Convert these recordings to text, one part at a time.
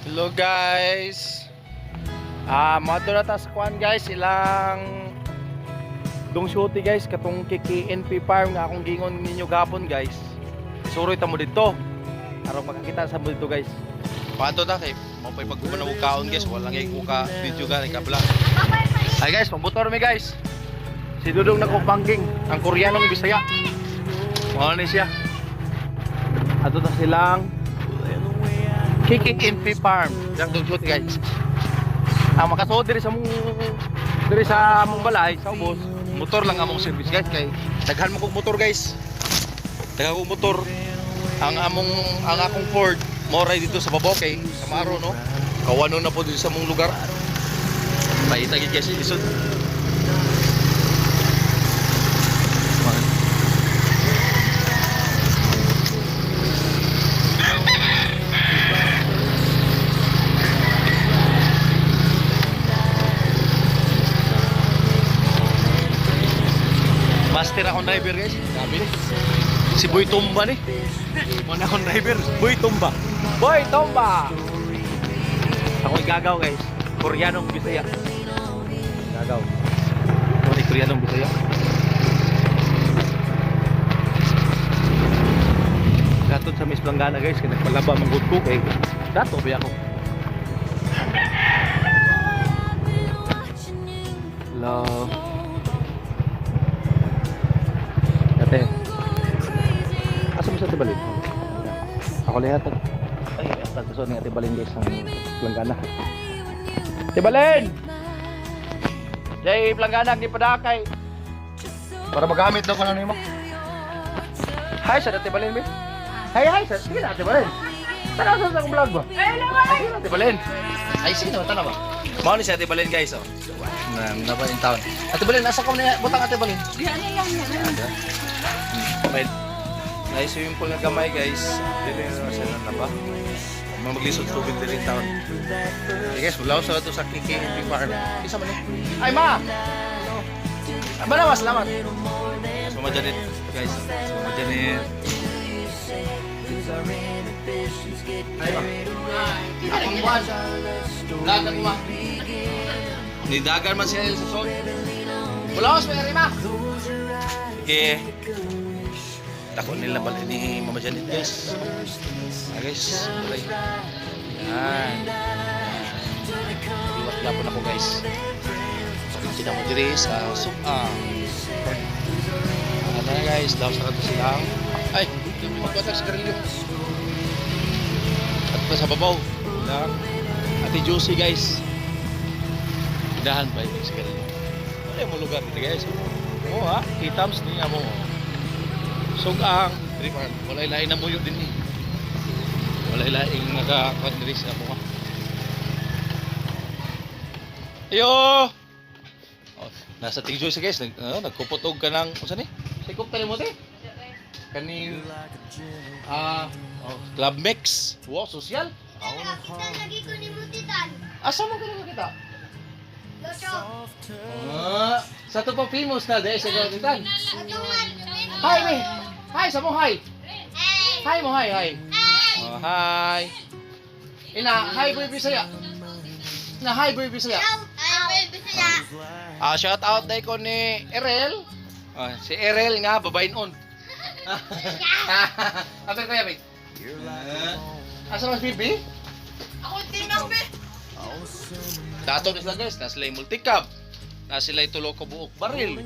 Hello, guys. Moadto na ta sa kuan, guys, ilang Dong Shuti, guys, katong KKNP Farm nga akong gingon ninyo gapon, guys. Suroy ta mo dito. Aron makakita sa mo dito, guys. Pato ta kay mo pay pagkuman og kaon, guys, wala ngay ko ka video gani ka vlog. Ay guys, mabutor mi, guys. Si Dudong nagpangking, ang Koreanong Bisaya. Mao ni siya. Ato ta silang KKNP Farm. Yang Dong Shuti, guys. Ang makasuod diri sa among balay sa ubos, motor lang among service, guys, kay daghan mo kog motor, guys. Daghan kog motor. Ang akong Ford mo ray dito sa babaw kay sa Maro, no. Kawano na po dito sa among lugar. Paita gid, guys, isod. Master akong driver, guys. Grabe ni. Si Boy Tumba ni. Muna akong driver. Boy Tumba. Boy Tumba! Ako gagaw, guys. Koreanong Bisaya. Gagaw. Ako ni Koreanong Bisaya. Gatod sa Miss Blanggana, guys. Kaya nagpalaba manggod ko kay dato ba ako. Hello. Ate. Asa mo sa Ate Balin? Ako lang yata. Ay, ang gusto ni Ate Balin, guys, ang Planggana. Ate Balin! Jay, Planggana, di padakay. Para magamit daw ko na nimo. Hi sa Ate Balin, be. Hi, hi sa. Sige na, Ate Balin. Tara sa akong vlog ba? Ay, sige na, Ate Balin. Ay, sige na, tara ba? Mao ni si Ate Balin, guys, oh. Na, na in town. Ate Balin, asa ko na butang, Ate Balin? Wait. Nice swimming pool nga gamay, guys. Dili na sila na ba? Mga maglisod tubig dili in town. Okay guys, mulaw sa to sa KKNP Farm. Isa man ni. Ay ma. Aba na, salamat. Suma Janet, guys. Suma Janet. Ay ma. Akong buwan. Vlog ako, ma. Nidagan man siya sa son. Mulaw sa ma. Okay. Dako nila bali ni Mama Janet, guys. Ah, guys, balay. Yan. Iwat gapon ako, guys. Pakita mo diri sa suka. Ano na, guys, daw sa kato silang. Ay, magpatak sa karilyo. At pa sa babaw. Lang. Ate Juicy, guys. Dahan pa yung sa karilyo. Ano yung lugar dito, guys? Oo ha, kitams ni amo. Sugang, diri pa walay lain na muyo din eh. Walay laing nakakuan diri sa amo. Ayo! Oh, nasa Tigjoy siya, guys, nagkupot og kanang unsa ni? Sikop tani mo te? Kaning oh, Club Mix. Wow, social. Nakakita lagi ko ni Mutitan. Asa mo ka nakakita? Lotto. Ah, sa to pa famous na dahil sa Gatitan. Atungan. Hi, me. Hi, sa mo hi. Hey. Hi mo, hi, hi. Hey. Oh, hi. Ina, hi boy Bisaya. Na hi boy Bisaya. Shout out. Bisaya. Ah, shout out dai ko ni Erel. Ah, si Erel nga babayin on. Ato kaya be. Asa mas bibi? Ako tinang be. Dato na sila, guys, na sila yung multicab. Na sila tulo ka buok baril.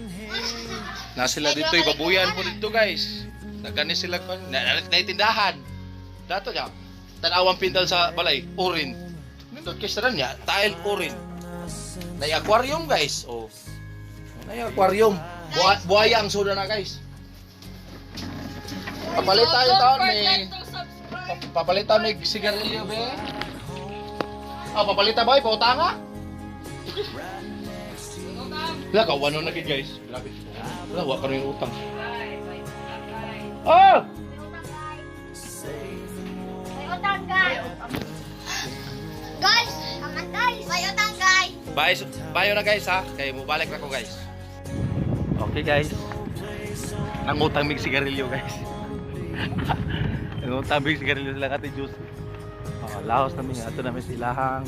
Na sila dito babuyan po dito, guys. Nagani sila kon na, na, naitindahan. Dato niya. Tanawang pindal sa balay, urin. Nindot kay sa niya, tile urin. Nay aquarium, guys. Oh. Nay aquarium. Buhaya ang suda na, guys. Papalit tayo taon may papalitan may sigarilyo be. Ah, papalitan ba? Pautang ah. Wala ka, wano na gid, guys. Grabe. Wala, wa ka rin yung utang. Oh! May utang, guys. Guys, aman guys. May utang, guys. Bye, bayo na, guys, ha. Kay mubalik na ko, guys. Okay, guys. Nangutang mig sigarilyo, guys. Nangutang mig sigarilyo sila kate Juice. Oh, laos namin ato namin sa ilahang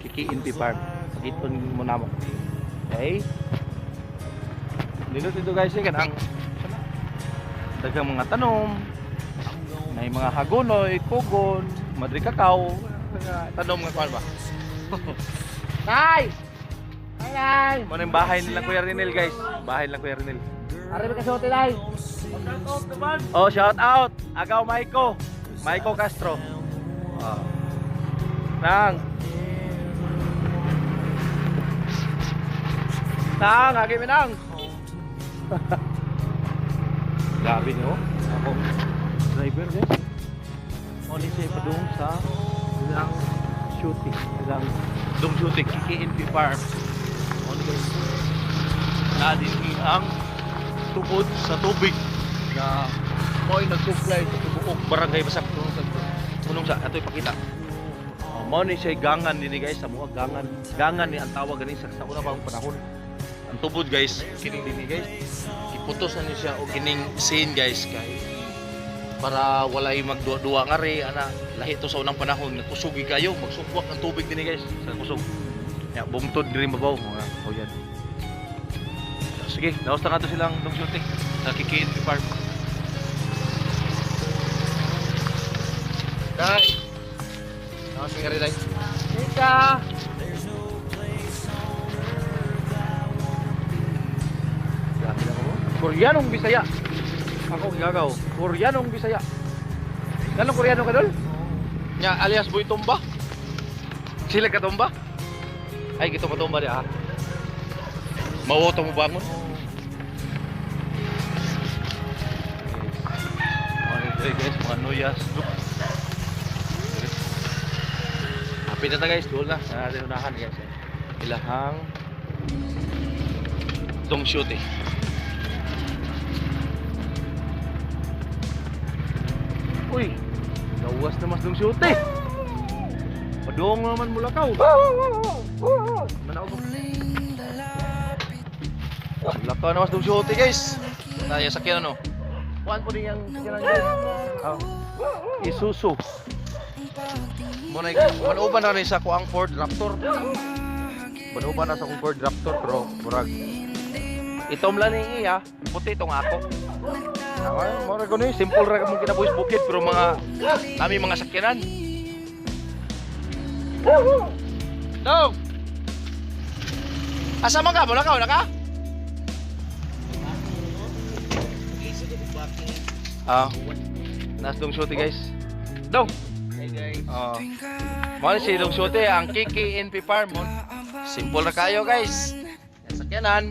KKNP Farm. Pagiton mo namo. Okay? Nindot dito, guys, eh, kanang daghang mga tanom. May mga hagonoy, kugon, madre kakao, mga tanom nga kuan ba. Tay! Tay, tay! Mo yung bahay nila Kuya Rinel, guys. Bahay nila Kuya Rinel. Ari ba kasuote, day? Oh, shout out. Agaw Maiko. Maiko Castro. Oh. Nang. Nang, agi mi nang. Grabe no. Ako driver, guys. Only siya ipadung sa ilang shooting. Ilang dong shooting KKNP Farm. Only, guys. Na din ang tubod sa tubig na mo'y nag-supply sa tibuok barangay Basak punong sa ato ipakita. Oh, mao ni siya gangan dinhi, guys, sa mga gangan. Gangan ni ang tawag gani sa una pang panahon. Ang tubod, guys, kini dinhi, guys. Giputos na ni siya og kining scene, guys, kay para walay magduwa-duwa nga re ana lahi to sa unang panahon nga kusog kayo magsukwak ang tubig dinhi, guys, sa kusog. Ya bungtod diri mabaw mga oh yan. Sige, laos na nato silang dong shooting sa KKNP Farm. Dai. Laos nga rin, dai. Ika. Grabe na ako. Koreanong Bisaya. Ako gagaw. Koreanong Bisaya. Ganong Koreano ka dol? Nya alias Boy Tumba. Sila ka tumba? Ay, gito patumba di ah. Mawoto mo bangon? Mga guys, mga nuyas. Hapit na ta, guys, duol na. Na natin unahan, guys. Ilahang dong shoot eh. Uy, gawas na mas dong shoot eh. Padong naman mula kaw. Manaw ko. Lakaw na mas dong shoot eh, guys. Tayo sakyan ano. Kuan po din yung sakyan, guys. Oh. Isuzu. Mo na manuban na rin sa kuang Ford Raptor. Manuban na sa akong Ford Raptor pero murag itom lang ni iya, puti itong ako. Tama, murag ko ni simple ra mong kinabuhis bukid pero mga nami mga sakyanan. Dog. Asa man ka? Mula ka, wala ka? Ah. Nas dong shooty, guys. Dong. Hey guys. Oh. Mao ni si Dong Shooty ang KKNP Farm. Oh. Simple na kayo, guys. Yan sakyanan.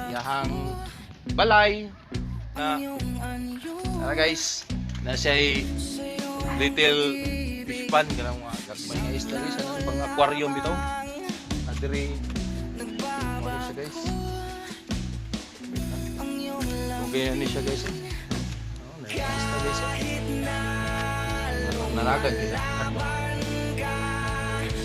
Yahang balay na tara, guys. Na siya little fish pond kanang mga gagmay nga isda, guys, anong pang aquarium bitaw. Na diri mao ni siya, guys. Okay ni siya, guys. Oh, na isda, guys. Oh. Nanagan kita. Guys.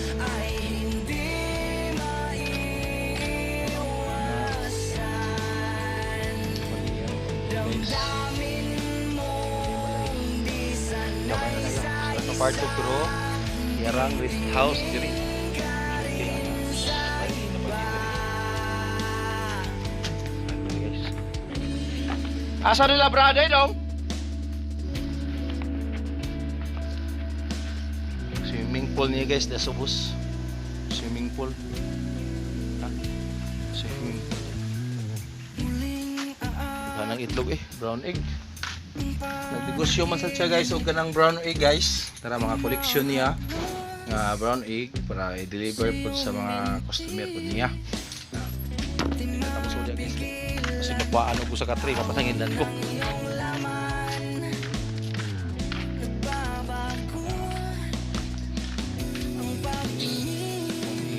Sa part of pero yarang rest house diri. Ay, guys. Asa nila brother dong? Swimming pool niya, guys, dasubos. Swimming pool. Ha? Swimming pool. Kanang itlog eh, brown egg. Nagnegosyo man sa siya, guys, og kanang brown egg, guys. Tara mga koleksyon niya nga brown egg para i-deliver pod sa mga customer pod niya. Hindi na tapos ulit, guys. Kasi magpaano ko sa katri, mapasanginan ko.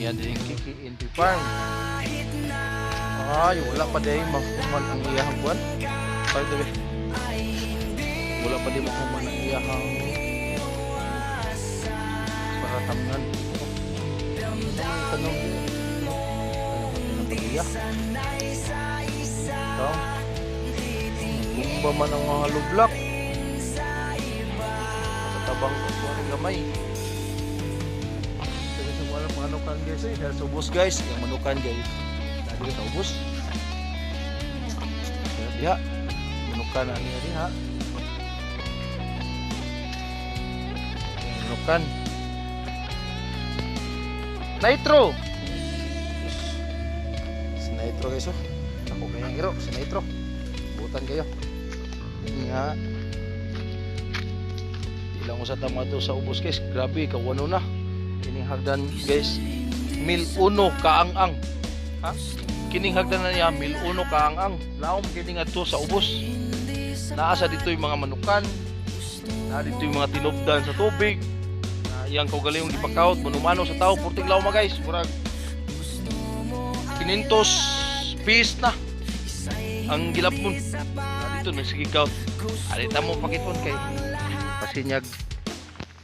Iyan din yung KKNP Farm. Ay, wala pa din mahuman ang iyahang buwan. By the way, wala pa din mahuman ang iyahang para tamnan. Tanong. Ano pag-iya? Ito. Bumba man ang mga lublak. Sa Tabang kuan gamay. Diri sa mga manukan, guys, eh. Diri sa ubos, guys, yung manukan, guys. Na diri sa ubos. Kaya diha manukan na niya diha. Manukan. Nitro. Si Nitro, guys, oh. Ako kaya hero, si Nitro. Butan kayo. Nga. Ilang usa ta mga to sa ubos, guys. Grabe, kawano na. Kining hagdan, guys. Mil uno kaang-ang. Ha? Kining hagdan na niya, mil uno kaang-ang. Laom kini nga to sa ubos. Naa sa dito yung mga manukan. Naa dito yung mga tinubdan sa tubig. Na iyang kaugalingong gipakawt, manumano sa tao, purting laom, guys. Murag 500 piece na ang gilapon. Na dito nagsigikaw. Alita mo pakiton kay pasinyag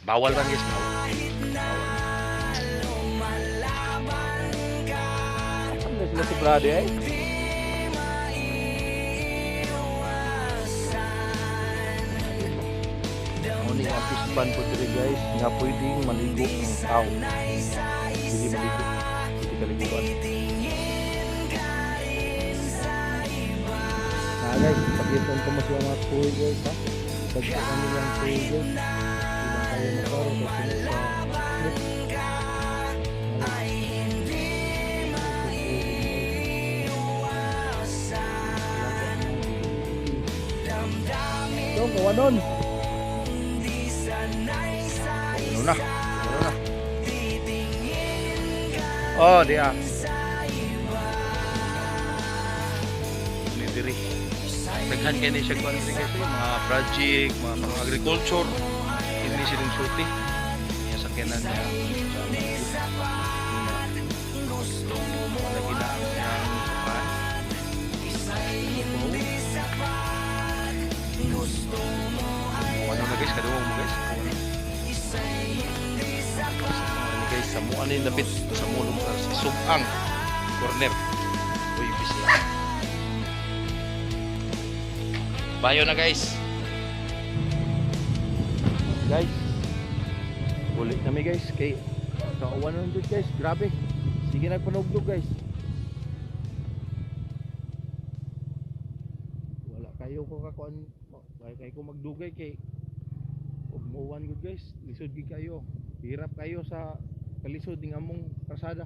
bawal lang, guys, bawal. Bawal. Ano sila si Brady eh? Mo ni ang fish pan po diri, guys, nga pwedeng maligo ang tao. Dili maligo. Dili kaliguan. Na guys, pagitan ko mo siya mga kuy, guys, ha. Dagko kami lang kuy, guys. Hindi lang kayo makaro kasi sa slip. Ito, kawanon. Ano na? Ano na? Oh, di ah. Ni diri. Daghan kay ni siya kuan diri, guys, eh, mga project, mga pang agriculture. Kini silang sulti. Niya sakyanan niya sa lagi na ang iyang sukan. Ano na, guys, kadungog mo, guys. Ano, guys, sa mo ano yung lapit sa mo lugar sa Subang corner. Uy, bisaya. Bayo na, guys. Guys. Uli nami, guys, kay kauwan na jud, guys, grabe. Sige nagpanugdog, guys. Wala kayo ko kakuan, wala kayo ko magdugay kay ug muuwan gud, guys. Lisod gid kayo. Hirap kayo sa kalisod ning among kasada.